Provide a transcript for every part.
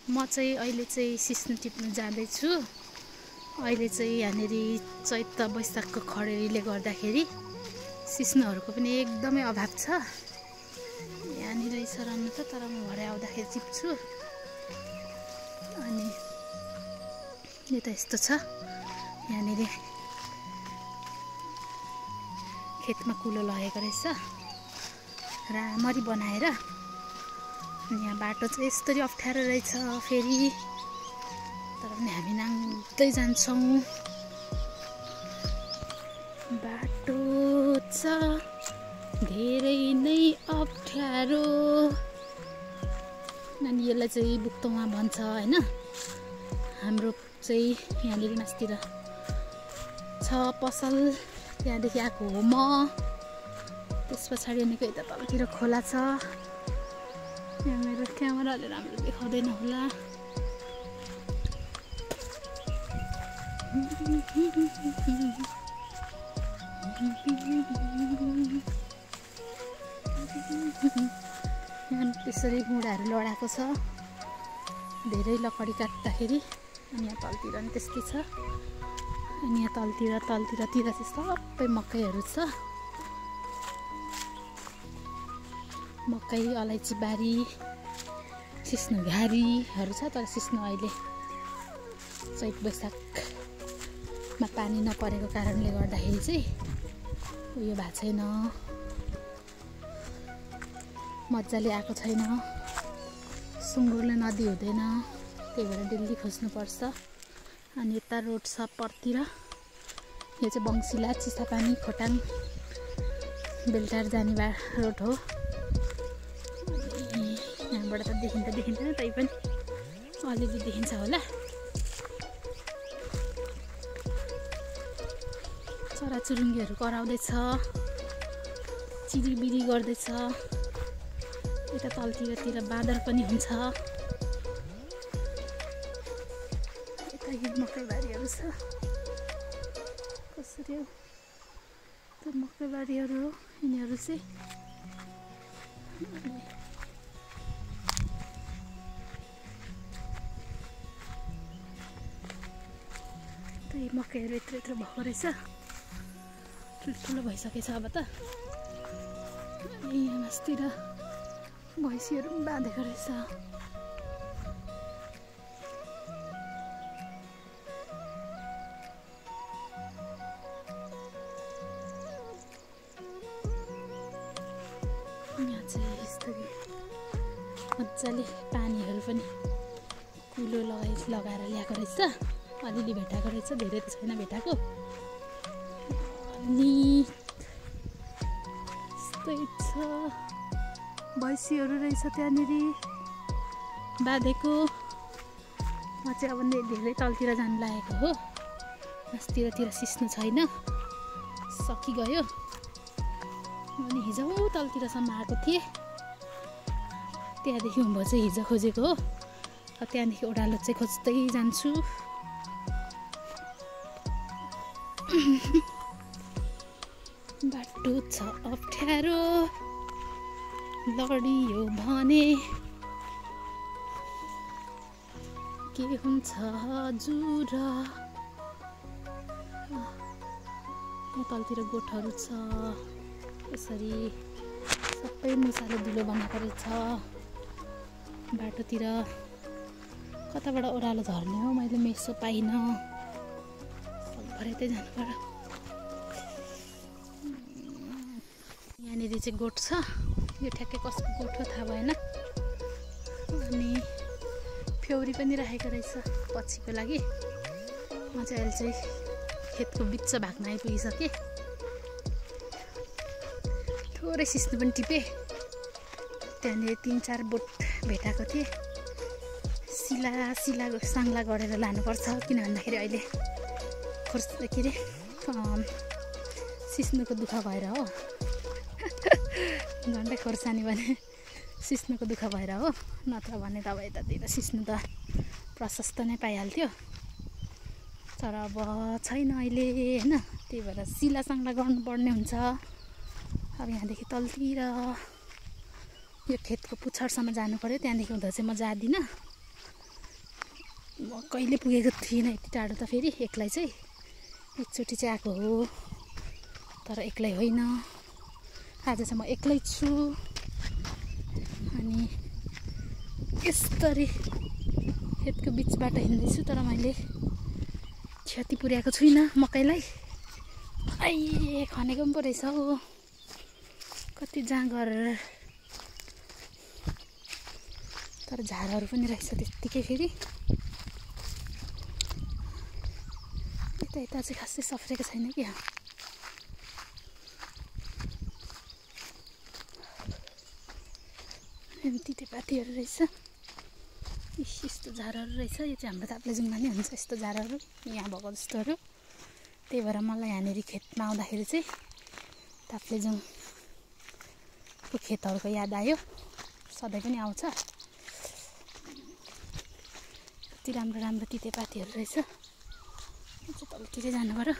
म चाहिँ अहिले चाहिँ सिस्नु टिप्नु जाँदैछु। अहिले चाहिँ यहाँनिर चैत वैशाखको खडेरीले गर्दाखेरि सिस्नुहरूको पनि एकदमै अभाव छ। यहाँनिर सरन्नु त, तर म भरे आउँदाखेरि टिप्छु। अनि यो त यस्तो छ, यहाँनिर खेतमा कुलो लगेको रहेछ राम्ररी बनाएर। यहाँ बाटो चाहिँ यस्तरी अप्ठ्यारो रहेछ फेरि, तर पनि हामी नाङ्दै जान्छौँ। बाटो छ धेरै नै अप्ठ्यारो। अनि यसलाई चाहिँ बुक्तोमा भन्छ होइन। हाम्रो चाहिँ यहाँनिर मास्तिर छ पसल, त्यहाँदेखि आएको हो म। त्यस पछाडि अनिको यता तलतिर खोला छ। यहाँ मेरो क्यामेराले राम्रो देखाउँदैन होला। यहाँ त्यसरी मुढाहरू लडाएको छ धेरै लकडी काट्दाखेरि। अनि यहाँ तलतिर पनि त्यस्तै छ। अनि यहाँ तलतिर चाहिँ सबै मकैहरू छ। मकै, अलैँची बारी, सिस्नु घारीहरू छ। तर सिस्नु अहिले चैत वैशाखमा पानी नपरेको कारणले गर्दाखेरि चाहिँ उयो भएको छैन, मजाले आएको छैन। सुँगुरले नदी हुँदैन, त्यही भएर डेली खोज्नुपर्छ। अनि यता रोड छ परतिर, यो चाहिँ बङ्सिला, चिसापानी, खोटाङ, बेलटार जाने रोड हो। यहाँबाट त देखिँदैन, तै पनि अलिअलि देखिन्छ होला। चराचुरुङ्गीहरू कराउँदैछ, चिरिबिरी गर्दैछ। यता तलतिर बाँदर पनि हुन्छ। यता यो मकैबारीहरू छ। कसरी हो त्यो मकैबारीहरू हो यिनीहरू चाहिँ। त्यही मकैहरू यत्रो भएको रहेछ, ठुल्ठुलो भइसकेछ अब त। अनि यहाँ मासतिर भैँसीहरू पनि बाँधेको रहेछ। यहाँ चाहिँ यस्तरी मजाले पानीहरू पनि कुलो लगाएर ल्याएको रहेछ। अलिअलि भेटाएको रहेछ, धेरै त छैन भेटाएको। अनि यस्तै छ, भैँसीहरू रहेछ त्यहाँनिर बाँधेको। म चाहिँ अब धेरै तलतिर जानु लागेको हो। मासतिर सिस्नु छैन, सकिगयो। अनि हिजो तलतिरसम्म आएको थिएँ, त्यहाँदेखि उँभो चाहिँ हिजो खोजेको हो। त्यहाँदेखि ओह्रालो चाहिँ खोज्दै जान्छु। बाटो छ अप्ठ्यारो, लडियो भने के हुन्छ हजुर। यहाँ तलतिर गोठहरू छ। यसरी सबै मुसाले धुलो बनाएको रहेछ। बाटोतिर कताबाट ओह्रालो झर्ने हो, मैले मेसो पाइनँ। सबभरे जानु पर्यो। यहाँनिर चाहिँ गोठ छ। यो ठ्याक्कै कसको गोठ हो थाहा भएन। अनि फ्यौरी पनि राखेको रहेछ पछिको लागि। म चाहिँ अहिले चाहिँ खेतको बिच भाग्न आइपुगिसकेँ। थोरै सिस्नु पनि टिपेँ। त्यहाँनिर 3-4 बोट भेटाएको थिएँ। सिला साङ्ला गरेर लानुपर्छ, किन भन्दाखेरि अहिले के अरे सिस्नुको दुःख भएर हो। झन्डै खोर्सानी भने सिस्नुको दुःख भएर हो, नत्र भने त अब यतातिर सिस्नु त प्रशस्त नै पाइहाल्थ्यो। तर अब छैन अहिले होइन। त्यही भएर सिलासाङ्ला गर्नुपर्ने हुन्छ। अब यहाँदेखि तलतिर यो खेतको पुच्छरसम्म जानु पर्यो, त्यहाँदेखि उता चाहिँ म जादिनँ। म कहिले पुगेको थिइनँ यति टाढो त। फेरि एक्लै चाहिँ एकचोटि चाहिँ आएको हो, तर एक्लै होइन। आज चाहिँ म एक्लै छु अनि यसरी खेतको बिचबाट हिँड्दैछु, तर मैले क्षति पुर्याएको छुइनँ मकैलाई। आइ खनेको पनि पो रहेछ हौ, कति जाँगर। तर झारहरू पनि रहेछ त्यत्तिकै। फेरि यता चाहिँ खासै सफ्रेको छैन क्या। तितेपातीहरू रहेछ। यस्तो झारहरू रहेछ। यो चाहिँ हाम्रो ताप्लेजुङमा नि हुन्छ यस्तो झारहरू, यहाँ भएको जस्तोहरू। त्यही भएर मलाई यहाँनिर खेतमा आउँदाखेरि चाहिँ ताप्लेजुङको खेतहरूको याद आयो। सधैँ पनि आउँछ। कति राम्रो राम्रो तितेपातीहरू रहेछ। यो चाहिँ तलतिरै जानु पर्यो।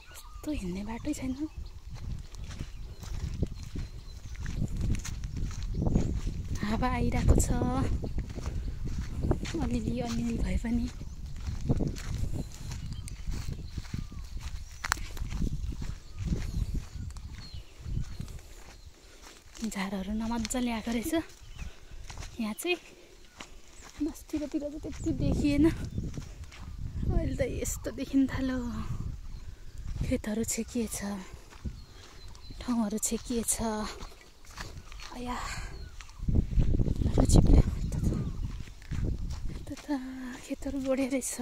यस्तो हिँड्ने बाटै छैन। हावा आइरहेको छ अलिअलि भए पनि। झारहरू नमजाले आएको रहेछ यहाँ चाहिँ। बस्तीतिर चाहिँ त्यति देखिएन, अहिले त यस्तो देखिन थाल्यो। खेतहरू छेकिएछ, ठाउँहरू छेकिएछ। आया चिप्ल्यो। यता त खेतहरू बढे रहेछ।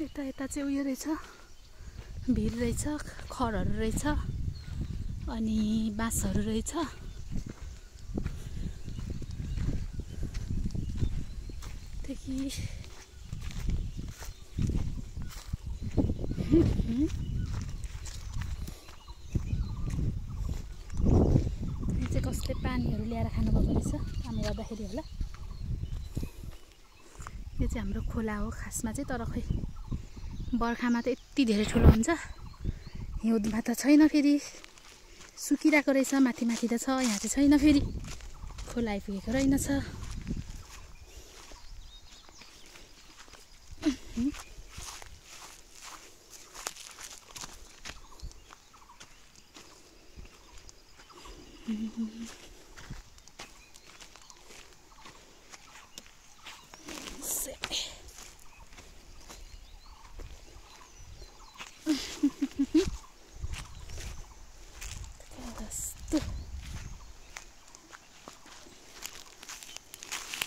यता चाहिँ उयो रहेछ, भिर रहेछ, खरहरू रहेछ अनि बाँसहरू रहेछ। देखि चाहिँ कसले पानीहरू ल्याएर खानुभएको रहेछ, काम गर्दाखेरि होला। यो चाहिँ हाम्रो खोला हो खासमा चाहिँ, तर खै बर्खामा त यति धेरै ठुलो हुन्छ, हिउँदमा त छैन। फेरि सुकिरहेको रहेछ। माथि माथि त छ, यहाँ चाहिँ छैन। फेरि खोला आइपुगेको रहेनछ।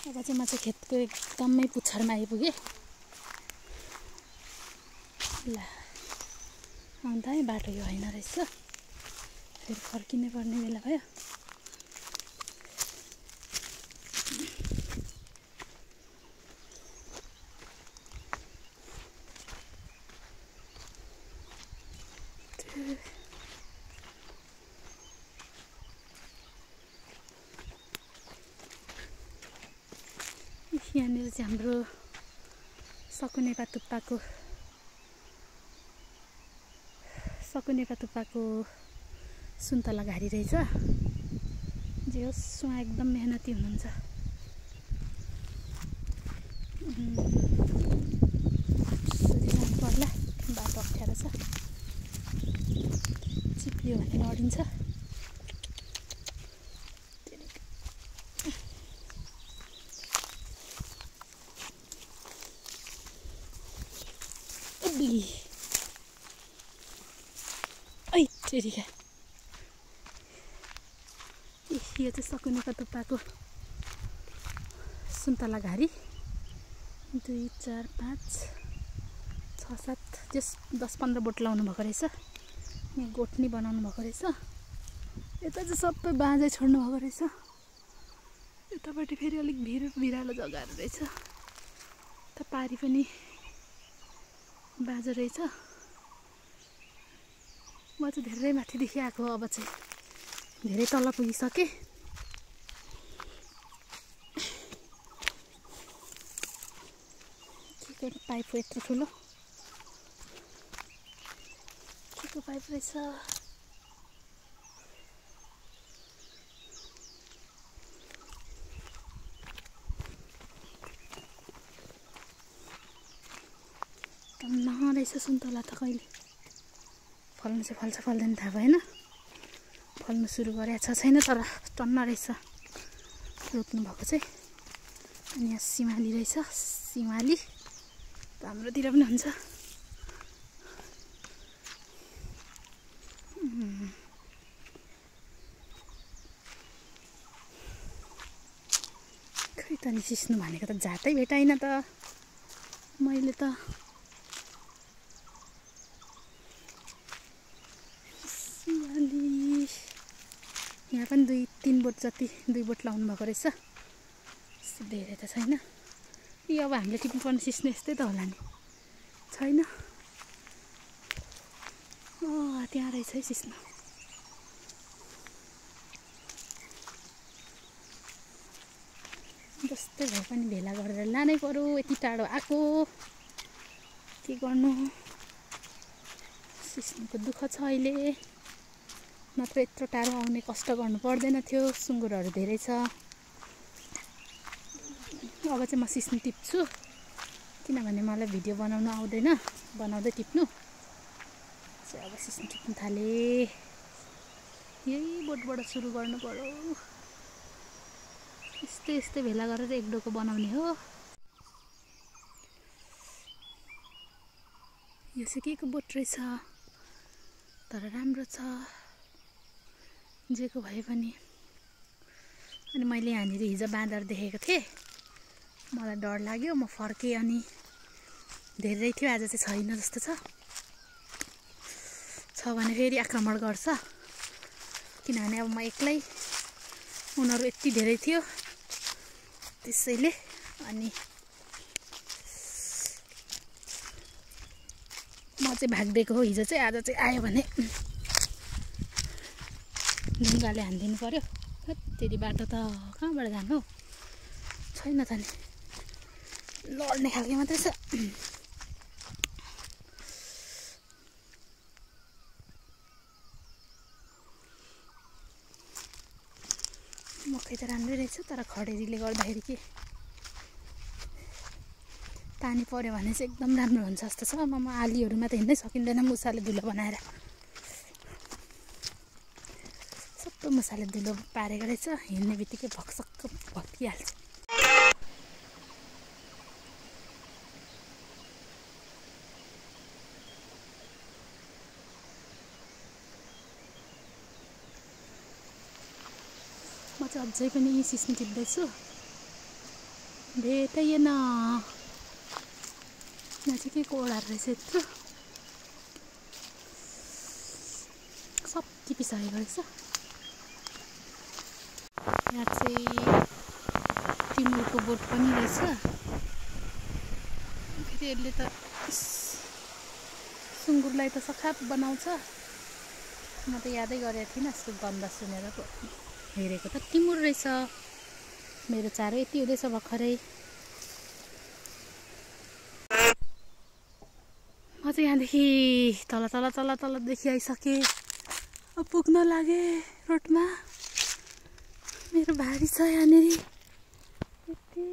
अब चाहिँ म चाहिँ खेतको एकदमै पुच्छरमा आइपुगेँ। ल अन्त है बाटो यो होइन रहेछ। फेरि फर्किनै पर्ने बेला भयो। यहाँनिर चाहिँ हाम्रो सकुनेपा थुक्पाको सुन्तला घारी रहेछ। जे होस् उहाँ एकदम मेहनती हुनुहुन्छ। जानु पर्ला, बाटो अप्ठ्यारो छ, चिप्लियो भने लडिन्छ। यो चाहिँ सकुनेपा थुक्पाको सुन्तला घारी 2 4 5 6 7 10-15 बोट लाउनु भएको रहेछ। यहाँ गोठनी बनाउनु भएको रहेछ। यता चाहिँ सबै बाँझै छोड्नु भएको रहेछ। यतापट्टि फेरि अलिक भिरालो जग्गाहरू रहेछ। त पारी पनि बाँझो रहेछ। म चाहिँ धेरै माथिदेखि आएको, अब चाहिँ धेरै तल पुगिसकेँ। के को पाइप हो यत्रो ठुलो? के को पाइप रहेछ? रहेछ सुन्तला त कहिले फल्नु चाहिँ फल्छ फल्दैन थाहा भएन फल्नु सुरु गरेको छ छैन तर टन्न रहेछ रोप्नु भएको चाहिँ अनि यहाँ सिमाली रहेछ सिमाली हाम्रोतिर पनि हुन्छ खै त नि सिस्नु भनेको त जातै भेटाइन त मैले त सिमाली यहाँ पनि 2-3 बोट जति 2 बोट लाउनु भएको रहेछ धेरै त छैन यो अब हामीले टिप्नुपर्ने सिस्नु यस्तै त होला नि छैन त्यहाँ रहेछ है सिस्नु जस्तै भए पनि भेला गरेर लानै पर्यो यति टाढो आएको के गर्नु सिस्नुको दुःख छ अहिले नत्र यत्रो टाढो आउने कष्ट गर्नु पर्दैन थियो सुँगुरहरू धेरै छ अब चाहिँ म सिस्नु टिप्छु किनभने मलाई भिडियो बनाउनु आउँदैन बनाउँदै टिप्नु चाहिँ अब सिस्नु टिप्नु थाले यही बोटबाट सुरु गर्नु पर्यो यस्तै भेला गरेर एक डोको बनाउने हो यो चाहिँ के को बोट रहेछ तर राम्रो छ जेको भए पनि अनि मैले यहाँनिर हिजो बाँदर देखेको थिएँ मलाई डर लाग्यो म फर्केँ अनि धेरै थियो आज चाहिँ छैन जस्तो छ भने फेरि आक्रमण गर्छ किनभने अब म एक्लै उनीहरू यति धेरै थियो त्यसैले अनि म चाहिँ भाग्दिएको हो हिजो चाहिँ आज चाहिँ आयो भने ढुङ्गाले हानिदिनु पर्यो त्यति बाटो त कहाँबाट जानु छैन त नि लड्ने खालको मात्रै छ मकै त राम्रै रहेछ तर खडेरीले गर्दाखेरि के पानी पर्यो भने चाहिँ एकदम राम्रो हुन्छ जस्तो छ म आलीहरूमा त हिँड्नै सकिँदैन मुसाले धुलो बनाएर सबै मुसाले धुलो पारेको रहेछ हिँड्ने बित्तिकै भक्सक्क भत्किहाल्छ म चाहिँ अझै पनि सिस्नु टिप्दैछु भेटैएन यहाँ चाहिँ के को ओडार रहेछ यत्रो सब टिपिसकेको रहेछ यहाँ चाहिँ तिमुरको बोट पनि रहेछ फेरि यसले त सुँगुरलाई त सखाप बनाउँछ म त यादै गरेको थिइनँ यस्तो गन्ध सुनेर पो हेरेको त तिमुर रहेछ मेरो चारो यति हुँदैछ भर्खरै म चाहिँ यहाँदेखि तलदेखि आइसकेँ अब पुग्न लागे रोडमा मेरो भारी छ यहाँनिर यति